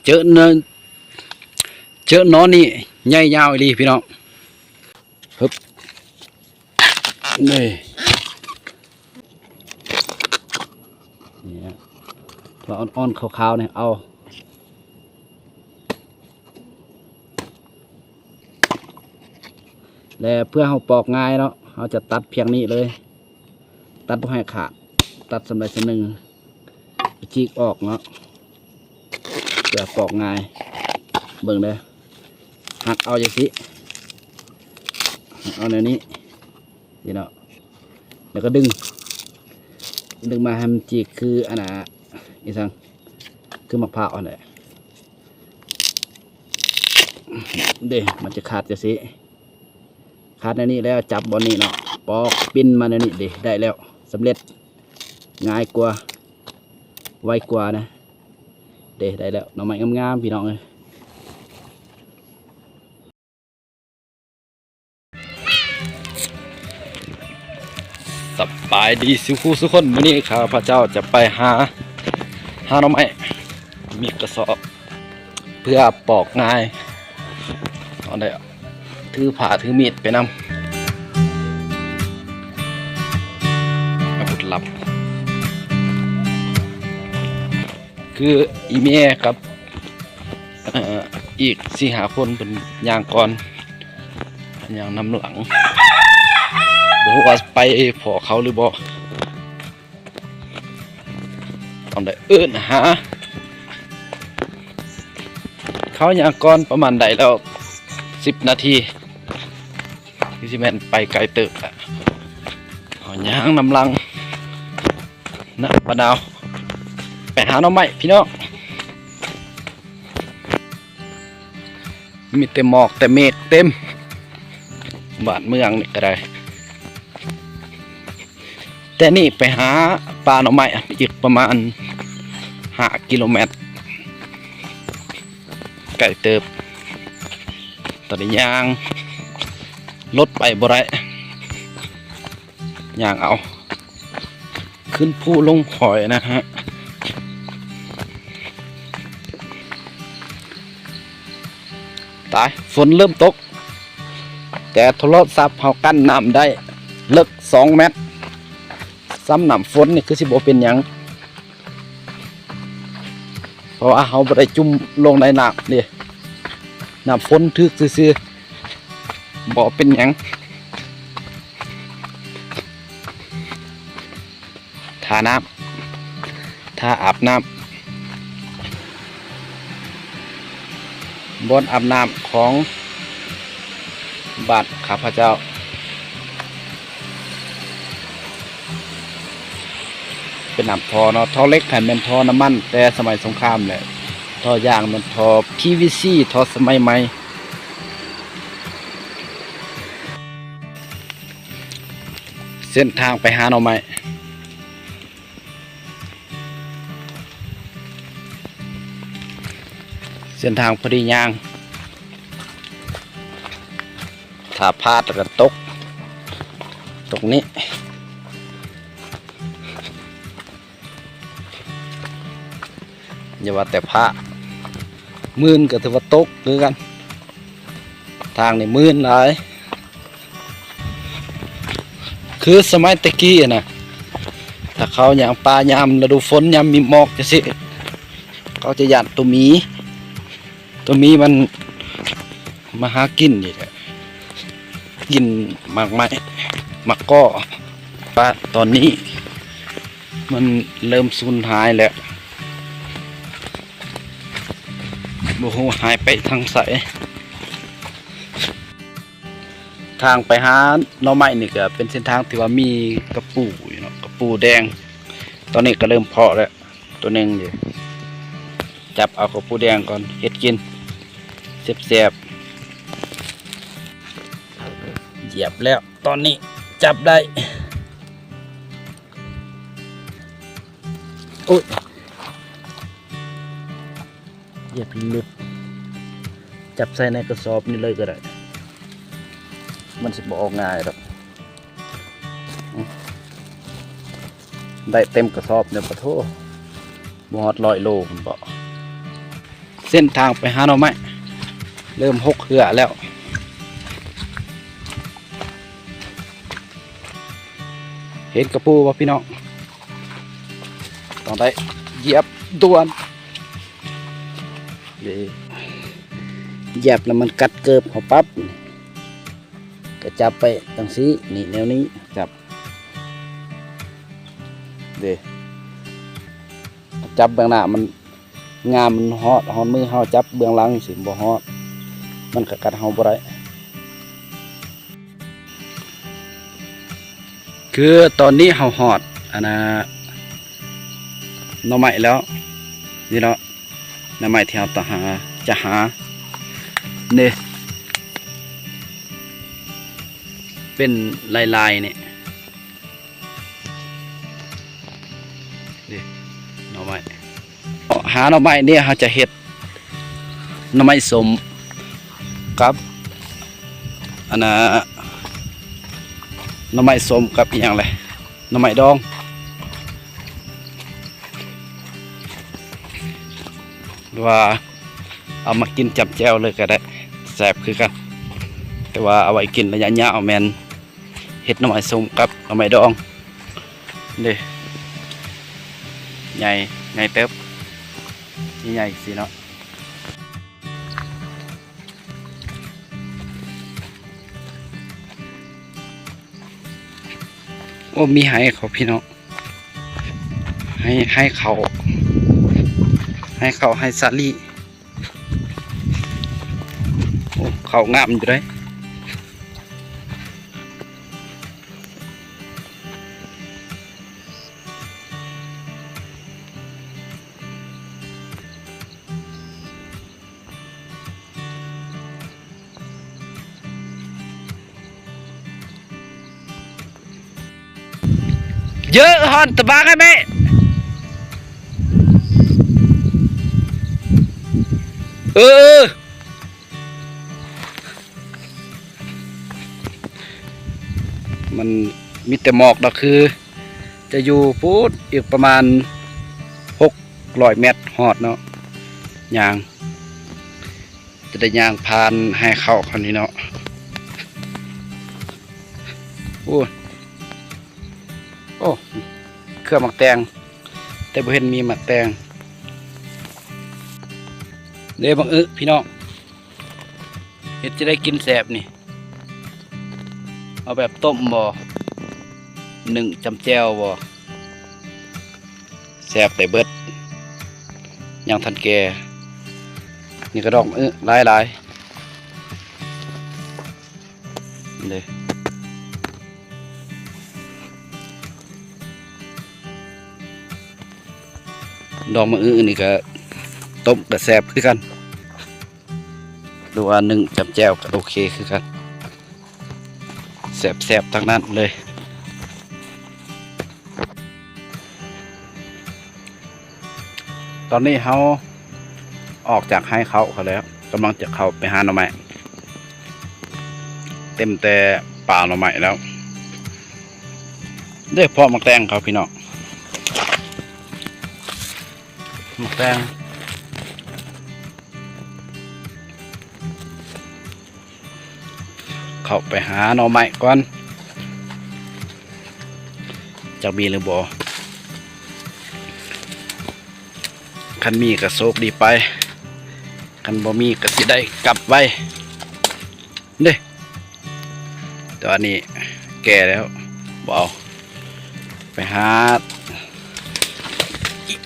ເຈີເນີ ເຈີໜໍ່ນີ້ໃຫຍ່ຍາວອີ່ຫຼີພີ່ນ້ອງ. ຮຶບ ນີ້ ນີ້ນະ ລະອ່ອນໆຂາວໆນີ້ເອົາ ແລະເພື່ອເຮົາປອກງ່າຍເນາະ ເຮົາຈະຕັດພຽງນີ້ເລີຍ ຕັດບໍ່ໃຫ້ຂາດ ຕັດສ່ຳໃດສ່ຳໜຶ່ງ ຈີກອອກເນາະ ເພື່ອປອກງ່າຍ. ເບິ່ງເດີ ຫັກເອົາຈັ່ງຊີ້ ຫັກເອົາແນວນີ້ ນີ້ເນາະ ແລ້ວກໍດຶງ ດຶງມາໃຫ້ມັນຈີກຄືອັນນ່າ ອີຫຍັງ ຄືໝາກພ້າວຫັ້ນແຫຼະ ເດ້ ມັນຈະຂາດຈັ່ງຊີ້ ຂາດແນວນີ້ແລ້ວ ຈັບບ່ອນນີ້ເນາະ ປອກປິ່ນມາແນວນີ້ ເດ້ ໄດ້ແລ້ວ ສຳເລັດ ງ່າຍກວ່າ ໄວກວ່ານະ ເດ້ ໄດ້ແລ້ວ ໜໍ່ໄມ້ງາມໆ ພີ່ນ້ອງເອີຍ. ສະບາຍດີສູ່ຄູ່ສູ່ຄົນ ມື້ນີ້ຂ້າພະເຈົ້າຈະໄປຫາ ຫາໜໍ່ໄມ້ ມີກະສອບ ເພື່ອປອກງ່າຍ ເອົາໄດ້ ຖືຜ້າຖືມີດໄປນຳ ອາວຸດລັບ ຄືອີ່ແມ່ກັບ ເອີ ອີກສີ່ຫ້າຄົນເພິ່ນຍ່າງກ່ອນ ຍ່າງນຳຫຼັງ ບໍ່ຮູ້ວ່າໄປພໍ້ເຂົາຫຼືບໍ່. ຕ້ອງໄດ້ເອີ້ນຫາ ເຂົາຍ່າງກ່ອນປະມານໄດ້ແລ້ວສິບນາທີ ຄືຊິແມ່ນໄປໄກເຕີບລະ ເຮົາຍ່າງນຳຫຼັງນະ ປ້ານາວ ໄປຫາໜໍ່ໄມ້ພີ່ນ້ອງ. ມີແຕ່ໝອກແຕ່ເມກເຕັມ ບ້ານເມືອງນີ້ກໍໄດ້ ແຕ່ນີ້ໄປຫາປ່າໜໍ່ໄມ້ອີກປະມານຫ້າກິໂລແມັດ ໄກເຕີບ ຕອນນີ້ຍ່າງ ລົດໄປບໍ່ໄດ້ ຍ່າງເອົາ ຂຶ້ນພູລົງຫ້ວຍນະຮະ ຕາຍ ຝົນເລີ່ມຕົກ ແຕ່ໂທລະສັບເຮົາກັ້ນນ້ຳໄດ້ເລິກສອງແມັດ ຊ້ຳນ້ຳຝົນນີ້ຄືຊິບໍ່ເປັນຫຍັງ ເພາະວ່າເຮົາບໍ່ໄດ້ຈຸ່ມລົງໃນນ້ຳເດ້ ນ້ຳຝົນຖືກຊື່ໆ ບໍ່ເປັນຫຍັງ. ທ່ານ້ຳ ທ່າອາບນ້ຳ ບ່ອນອາບນ້ຳຂອງບ້ານຂ້າພະເຈົ້າ ເປັນນ້ຳທໍ່ເນາະ ທໍ່ເຫຼັກຫັ້ນແມ່ນທໍ່ນ້ຳມັນແຕ່ສະໄໝສົງຄາມແຫຼະ ທໍ່ຢາງແມ່ນທໍ່ ພີວີຊີ ທໍ່ສະໄໝໃໝ່. ເສັ້ນທາງໄປຫາໜໍ່ໄມ້ ເສັ້ນທາງພໍດີຍ່າງ ຖ້າພາດແລ້ວກໍຕົກ ຕົກນີ້ ຢ່າວ່າແຕ່ພະ ໝື່ນກໍຖືວ່າຕົກຄືກັນ ທາງນີ້ໝື່ນຫຼາຍ ຄືສະໄໝແຕ່ກີ້ຫັ້ນນະ ຖ້າເຂົາຍ່າງປ່າຍາມລະດູຝົນ ຍາມມີໝອກຈັ່ງຊີ້ ເຂົາຈະຢ້ານໂຕໝີ ໂຕໝີມັນມາຫາກິນນີ້ແຫຼະ ກິນໝາກໄມ້ ໝາກກໍ ປະ ຕອນນີ້ມັນເລີ່ມສູນຫາຍແລ້ວ ບໍ່ຮູ້ຫາຍໄປທາງໃສ. ທາງໄປຫາໜໍ່ໄມ້ນີ້ກໍເປັນເສັ້ນທາງທີ່ວ່າມີກະປູຢູ່ເນາະ ກະປູແດງ ຕອນນີ້ກໍເລີ່ມເພາະແລ້ວ ໂຕໜຶ່ງຢູ່ ຈັບເອົາກະປູແດງກ່ອນ ເຮັດກິນແຊບໆ ຢຽບແລ້ວ ຕອນນີ້ຈັບໄດ້ ໂອ້ຍ ຢຽບໃຫ້ຫຼຸດ ຈັບໃສ່ໃນກະສອບນີ້ເລີຍກໍໄດ້ ມັນຊິບໍ່ອອກງ່າຍດອກ. ໄດ້ເຕັມກະສອບເດີ ປະໂທ ບໍ່ຮອດຮ້ອຍໂລພຸ້ນບໍ. ເສັ້ນທາງໄປຫາໜໍ່ໄມ້ເລີ່ມຫົກເຫື່ອແລ້ວ. ເຫັນກະປູບໍ່ພີ່ນ້ອງ? ຕ້ອງໄດ້ຢຽບດ່ວນ. ຢຽບແລ້ວມັນກັດເກີບເຮົາປັບ. ກະຈັບໄປຈັ່ງຊີ້ ນີ້ ແນວນີ້ ຈັບ ເດ້ ຈັບເບື້ອງໜ້າມັນ ງາມັນຮອດ ຮອດມືເຮົາ ຈັບເບື້ອງຫຼັງຊິບໍ່ຮອດ ມັນກະກັດເຮົາບໍ່ໄດ້. ຄືຕອນນີ້ເຮົາຮອດ ອັນນ່າ ໜໍ່ໄມ້ແລ້ວ ນີ້ເນາະ. ໜໍ່ໄມ້ທີ່ເຮົາຕະຫາ ຈະຫາ ນີ້ ເປັນລາຍໆ ນີ້ ນີ້ ໜໍ່ໄມ້. ຫາໜໍ່ໄມ້ນີ້ ເຮົາຈະເຮັດໜໍ່ໄມ້ສົ້ມກັບ ອັນນ່າ ໜໍ່ໄມ້ສົ້ມກັບອີ່ຫຍັງແຫຼະ ໜໍ່ໄມ້ດອງ ຫຼືວ່າເອົາມາກິນຈ້ຳແຈ່ວເລີຍກະໄດ້ ແຊບຄືກັນ. ແຕ່ວ່າເອົາໄວ້ກິນໄລຍະຍາວແມ່ນເຮັດໜໍ່ໄມ້ສົ້ມກັບໜໍ່ໄມ້ດອງ ເດ້ ໃຫຍ່ ໃຫຍ່ເຕີບ ໃຫຍ່ໆ ຊີ້ເນາະ. ໂອ້ ມີໄຮ່ເຂົາພີ່ນ້ອງ ໄຮ່ ໄຮ່ເຂົ້າ ໄຮ່ເຂົ້າ ໄຮ່ສາລີ. ໂອ້ ເຂົ້າງາມຢູ່ເດ້. ເຢີະ ຮ້ອນຕະບາງໃຫ້ແມ່ ເອີ. ມັນມີແຕ່ໝອກດອກ ຄືຈະຢູ່ພຸ້ນອີກປະມານຫົກຮ້ອຍແມັດຮອດເນາະ ຍ່າງ ຈະໄດ້ຍ່າງຜ່ານໄຮ່ເຂົ້າເຂົານີ້ເນາະ. ໂອ້ ໂອ້ ເຄືອໝາກແຕງ ແຕ່ບໍ່ເຫັນມີໝາກແຕງເດ້. ບັກອຶ ພີ່ນ້ອງ ເຮັດຈະໄດ້ກິນແຊບນີ້ ເອົາແບບຕົ້ມບໍ່ ໜຶ້ງຈ້ຳແຈ່ວບໍ່ ແຊບໄດ້ເບິດ ຍັງທັນແກ່. ນີ້ກະດອກອຶຫຼາຍໆ ເດ້ ດອກມະອຶນີ້ກະຕົ້ມກະແຊບຄືກັນ ຫຼືວ່າໜຶ້ງຈ້ຳແຈ່ວກະໂອເຄຄືກັນ ແຊບໆ ທັງນັ້ນເລີຍ. ຕອນນີ້ເຮົາອອກຈາກໄຮ່ເຂົ້າເຂົາແລ້ວ ກຳລັງຈະເຂົ້າໄປຫາໜໍ່ໄມ້ ເຕັມແຕ່ປ່າໜໍ່ໄມ້ແລ້ວເດ້. ເພາະໝາກແຕງເຂົາພີ່ນ້ອງ ໝາກແຕງ. ເຂົ້າໄປຫາໜໍ່ໄມ້ກ່ອນ ຈັກມີຫຼືບໍ່. ຄັນມີກະໂຊກດີໄປ ຄັນບໍ່ມີກະຊິໄດ້ກັບໄວເດ້. ແຕ່ວ່ານີ້ແກ່ແລ້ວ ບໍ່ເອົາ ໄປຫາ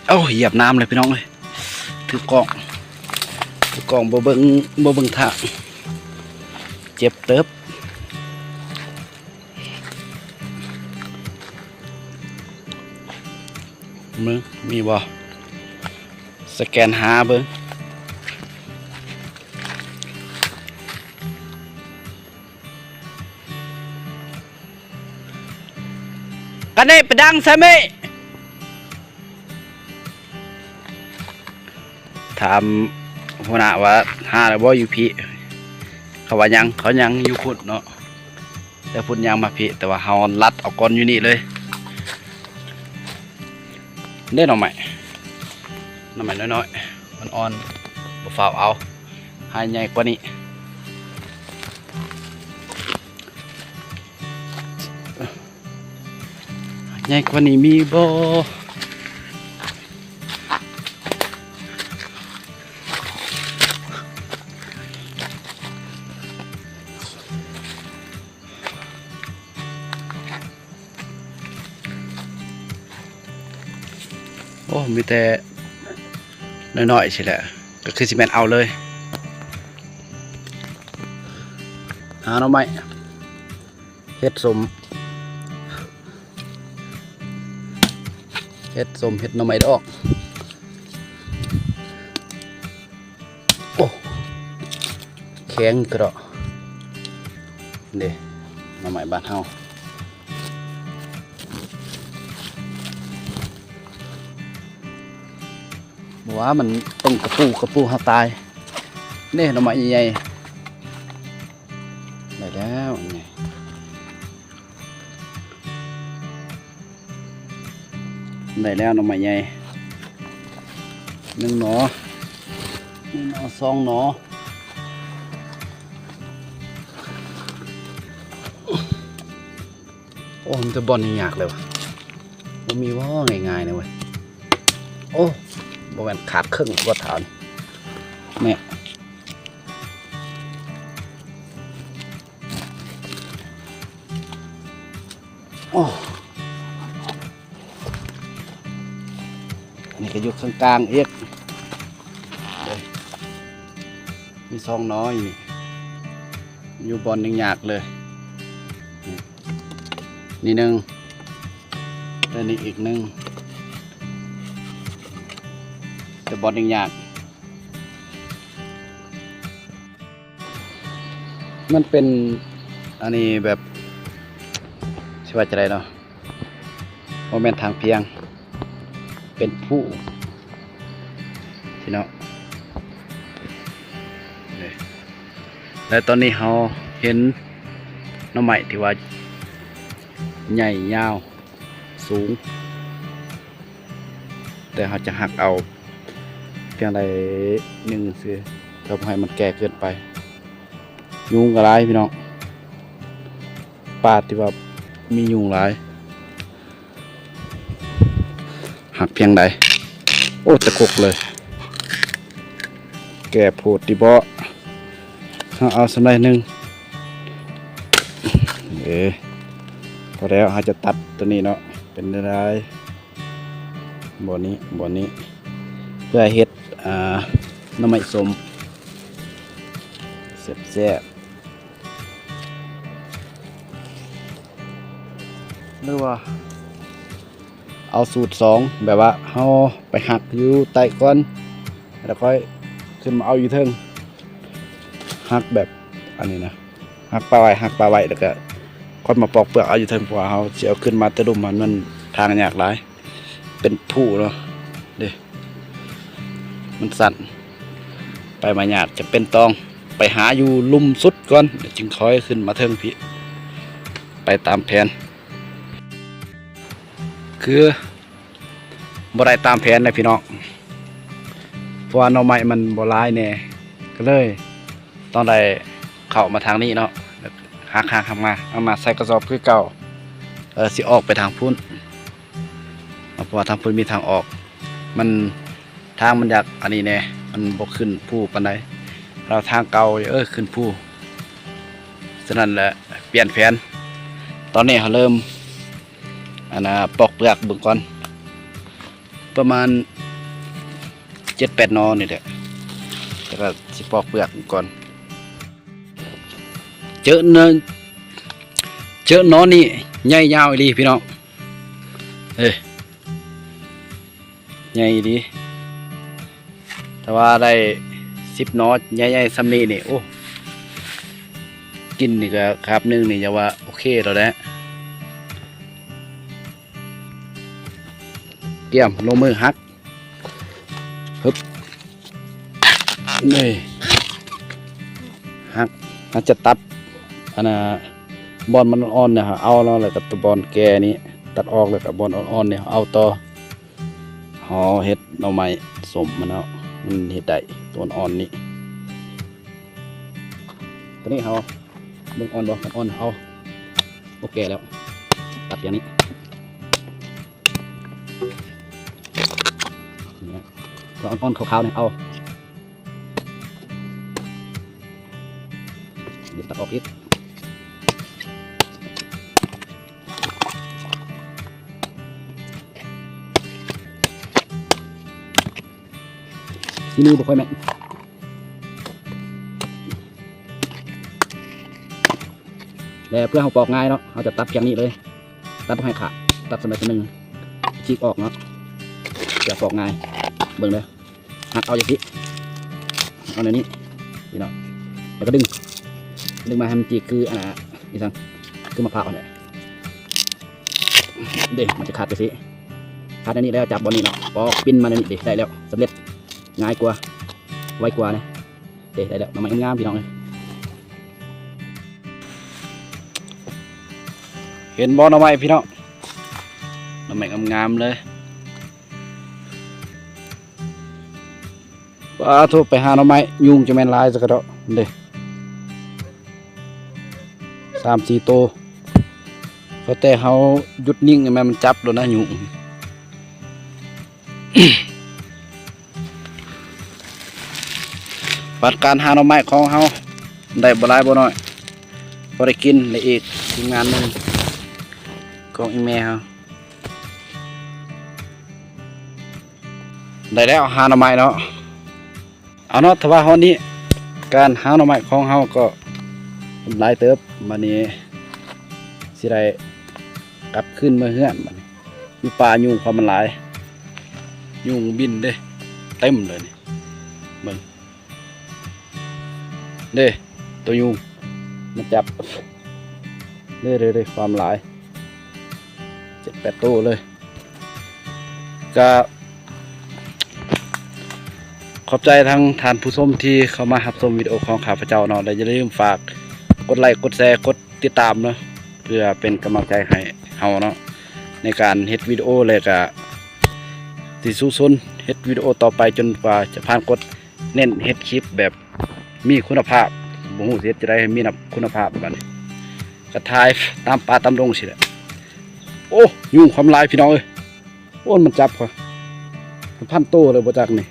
ເອົາ ຢຽບນ້ຳເລີຍພີ່ນ້ອງເອີຍ. ຖືກ້ອງ ຖືກ້ອງບໍ່ເບິ່ງ ບໍ່ເບິ່ງທາງ ເຈັບເຕີບ. ເບິ່ງມີບໍ່ ສະແກນຫາເບິ່ງ. ກະເນໄປດັງໃສ່ເມ. ຖາມຫົວໜ້າວ່າຫາແລ້ວບໍ່ຢູ່ພີ້ ເຂົາວ່າຍັງ ເຂົາຍັງຢູ່ພຸ້ນເນາະ ແຕ່ພຸ້ນຍ່າງມາພີ້ ແຕ່ວ່າເຮົາລັດເອົາກ່ອນຢູ່ນີ້ເລີຍ. ເດ້ໜໍ່ໄມ້ ໜໍ່ໄມ້ນ້ອຍໆ ອ່ອນ ບໍ່ຟ້າວເອົາ ໃຫ້ໃຫຍ່ກວ່ານີ້ ໃຫຍ່ກວ່ານີ້ມີບໍ່? ໂອ້ ມີແຕ່ນ້ອຍໆ ຊີ້ແຫຼະ ກໍຄືຊິແມ່ນເອົາເລີຍ. ຫາໜໍ່ໄມ້ເຮັດສົ້ມ ເຮັດສົ້ມ ເຮັດໜໍ່ໄມ້ດອກ. ໂອ້ ແຂງກະເດາະ ເດ້ ໜໍ່ໄມ້ບ້ານເຮົາ ບໍ່ວ່າມັນຕົງກະປູ ກະປູເຮົາຕາຍ ເດ້ ໜໍ່ໄມ້ໃຫຍ່ໆ ໄດ້ແລ້ວນີ້. ໄດ້ແລ້ວໜໍ່ໄມ້ໃຫຍ່ ໜຶ່ງໜໍ່ ໜຶ່ງໜໍ່ ສອງໜໍ່. ໂອ້ ມີແຕ່ບ່ອນຍາກໆ ເລີຍວ່າ ບໍ່ມີເວົ້າງ່າຍໆ ນະເວີຍ. ໂອ້ ບໍ່ແມ່ນຂາດເຄິ່ງບໍ່ຖານແມ່. ໂອ້ ອັນນີ້ກໍຢູ່ເຄິ່ງກາງອີກ ມີສອງໜໍ່ຢູ່ນີ້ ຢູ່ບ່ອນຍາກໆ ເລີຍ ນີ້ໜຶ່ງ ແລະ ນີ້ອີກໜຶ່ງ ແຕ່ບ່ອນຍາກໆ. ມັນເປັນ ອັນນີ້ແບບ ຊິວ່າຈັ່ງໃດເນາະ ບໍ່ແມ່ນທາງພຽງ ເປັນພູຊີ້ເນາະ. ແລະ ຕອນນີ້ເຮົາເຫັນໜໍ່ໄມ້ທີ່ວ່າໃຫຍ່ຍາວສູງ ແຕ່ເຮົາຈະຫັກເອົາພຽງໃດໜຶ່ງຊື່ ເພື່ອບໍ່ໃຫ້ມັນແກ່ເກີນໄປ. ຍຸງກໍຫຼາຍພີ່ນ້ອງ ປ່າທີ່ວ່າມີຍຸງຫຼາຍ ຫັກພຽງໃດ. ໂອ້ ຕະກົກເລີຍ ແກ່ໂພດຕິເບາະ. ເຮົາເອົາສ່ຳໃດໜຶ່ງ ເອີ ພໍແລ້ວ ເຮົາຈະຕັດຕົວນີ້ເນາະ ເປັນໄດ້ ບ່ອນນີ້ ບ່ອນນີ້ ເພື່ອເຮັດ ອ່າ ໜໍ່ໄມ້ສົ້ມແຊບໆ ຫຼືວ່າເອົາສູດສອງ ແບບວ່າເຮົາໄປຫັກຢູ່ໃຕ້ກ່ອນ ແລ້ວຄ່ອຍຂຶ້ນມາເອົາຢູ່ເທິງ ຫັກແບບອັນນີ້ນະ ຫັກປະໄວ້ ຫັກປະໄວ້ ແລ້ວກໍຄ່ອຍມາປອກເປືອກເອົາຢູ່ເທິງ ເພາະວ່າເຮົາຊິເອົາຂຶ້ນມາແຕ່ລຸ່ມຫັ້ນ ມັນທາງຍາກຫຼາຍ ເປັນພູເນາະ ເດ້ ມັນສັ້ນ ໄປມາຍາກ ຈະເປັນຕ້ອງໄປຫາຢູ່ລຸ່ມສຸດກ່ອນ ແລ້ວຈຶ່ງຄ່ອຍຂຶ້ນມາເທິງພີ້ ໄປຕາມແຜນ. ຄືບໍ່ໄດ້ຕາມແຜນນະພີ່ນ້ອງ ເພາະວ່າໜໍ່ໄມ້ມັນບໍ່ຫຼາຍແດ່ ກໍເລີຍຕ້ອງໄດ້ເຂົ້າມາທາງນີ້ເນາະ ຫັກໆ ມາ ເອົາມາໃສ່ກະສອບຄືເກົ່າ ເອີ ຊິອອກໄປທາງພຸ້ນ ເພາະວ່າທາງພຸ້ນມີທາງອອກ ມັນ ທາງມັນຢາກອັນນີ້ແດ່ ມັນບໍ່ຂຶ້ນພູປານໃດ ແລ້ວທາງເກົ່າ ເອີ ຂຶ້ນພູ. ສະນັ້ນແຫຼະ ປ່ຽນແຜນ ຕອນນີ້ເຮົາເລີ່ມ ອັນນ່າ ປອກເປືອກເບິ່ງກ່ອນ ປະມານເຈັດແປດໜໍ່ນີ້ແຫຼະ ແລ້ວກໍຊິປອກເປືອກເບິ່ງກ່ອນ. ເຈີເນີ ເຈີໜໍ່ນີ້ໃຫຍ່ຍາວອີ່ຫຼີພີ່ນ້ອງ ເອີ ໃຫຍ່ອີ່ຫຼີ ແຕ່ວ່າໄດ້ສິບໜໍ່ໃຫຍ່ໆ ສ່ຳນີ້ນີ້ ໂອ້ ກິນນີ້ກໍຄາບໜຶ່ງນີ້ ຢ່າວ່າໂອເຄແລ້ວແຫຼະ. ກຽມລົງມືຫັກ ຮຶບ ນີ້ ຫັກ ເຮົາຈະຕັດ ອັນນ່າ ບ່ອນມັນອ່ອນໆ ນີ້ ເຮົາເອົາເນາະ ແລ້ວກໍຕົວບ່ອນແກ່ນີ້ຕັດອອກ ແລ້ວກໍບ່ອນອ່ອນໆ ນີ້ເຮົາເອົາຕໍ່. ເຮົາເຮັດໜໍ່ໄມ້ສົ້ມມັນເນາະ ມັນເຮັດໄດ້ ຕົວອ່ອນໆນີ້ ຕົວນີ້ເຮົາເບິ່ງອ່ອນບໍ່ ມັນອ່ອນ ເອົາ ໂອເຄແລ້ວ ຕັດຢ່າງນີ້ ນີ້ນະ ຕົວອ່ອນໆຂາວໆນີ້ເອົາ ດຽວຕັດອອກອີກ ທີ່ມືບໍ່ຄ່ອຍແມ່ນ ແລະເພື່ອເຮົາປອກງ່າຍເນາະ ເຮົາຈະຕັດພຽງນີ້ເລີຍ ຕັດບໍ່ໃຫ້ຂາດ ຕັດສ່ຳໃດສ່ຳໜຶ່ງ ຈີກອອກເນາະ ຈະປອກງ່າຍ ເບິ່ງເດີ ຫັກເອົາຈັ່ງຊີ້ ເອົາແນວນີ້ ພີ່ນ້ອງ ແລ້ວກໍດຶງ ດຶງມາໃຫ້ມັນຈີກຄື ອ່າ ອີ່ສັງ ຄືໝາກພ້າວຫັ້ນແຫຼະ ເດ້ ມັນຈະຂາດຈັ່ງຊີ້ ຂາດອັນນີ້ແລ້ວ ຈັບບ່ອນນີ້ເນາະ ປອກປິ່ນມາແນວນີ້ ເດ້ ໄດ້ແລ້ວ ສຳເລັດ ງ່າຍກວ່າ ໄວກວ່ານະ ເດ້ ໄດ້ແລ້ວ ໜໍ່ໄມ້ງາມໆ ພີ່ນ້ອງເອີຍ ເຫັນບໍ່ ໜໍ່ໄມ້ ພີ່ນ້ອງ ໜໍ່ໄມ້ງາມໆເລີຍ. ປາໂທ ໄປຫາໜໍ່ໄມ້ ຍຸງຈະແມ່ນຫຼາຍຊະກະເດາະເດ້ ສາມສີ່ໂຕ ພໍແຕ່ເຮົາຢຸດນິ່ງ ແມ່ນມັນຈັບໂລດນະຍຸງ. ບັດການຫາໜໍ່ໄມ້ຂອງເຮົາ ໄດ້ບໍ່ຫຼາຍບໍ່ໜ້ອຍ ພໍໄດ້ກິນ ແລະອີກທີມງານໜຶ່ງຂອງອີ່ແມ່ເຮົາ ໄດ້ແລ້ວຫາໜໍ່ໄມ້ເນາະ ເອົາເນາະ ຖ້າວ່າຮອດນີ້ ການຫາໜໍ່ໄມ້ຂອງເຮົາກໍຫຼາຍເຕີບ ບັດນີ້ຊິໄດ້ກັບຄືນເມືອເຮືອນ ບັດນີ້ຢູ່ປ່າຍຸງຄວາມມັນຫຼາຍ ຍຸງບິນເດ້ ເຕັມເລີຍນີ້ ເບິ່ງ ເດ້ ໂຕຍຸງມາຈັບ ເດ້ໆໆ ຄວາມຫຼາຍ ເຈັດແປດໂຕເລີຍ ກະຂອບໃຈທັງທ່ານຜູ້ຊົມທີ່ເຂົ້າມາຮັບຊົມວິດີໂອຂອງຂ້າພະເຈົ້າເນາະ ແລະຢ່າລືມຝາກກົດໄລ ກົດແຊ ກົດຕິດຕາມເນາະ ເພື່ອເປັນກຳລັງໃຈໃຫ້ເຮົາເນາະ ໃນການເຮັດວິດີໂອ ແລະກະຊິສູ້ຊົນເຮັດວິດີໂອຕໍ່ໄປ ຈົນກວ່າຈະຜ່ານກົດ ເນັ້ນເຮັດຄລິບແບບມີຄຸນນະພາບ ບໍ່ຮູ້ຊິເຮັດຈັ່ງໃດໃຫ້ມີຄຸນນະພາບ ບັດນີ້ກະຖ່າຍຕາມປ່າຕາມດົງຊີ້ແຫຼະ. ໂອ້ ຍຸງຄວາມຫຼາຍພີ່ນ້ອງເອີຍ ໂອ້ ມັນຈັບຂ້ອຍເປັນພັນໂຕເລີຍບໍ່ຈັກນີ້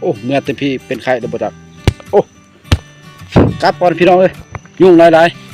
ໂອ້ ເມື່ອແຕ່ພີ້ເປັນໄຂ້ເລີຍບໍ່ຈັກ ໂອ້ ກັບກ່ອນພີ່ນ້ອງເອີຍ ຍຸງຫຼາຍໆ.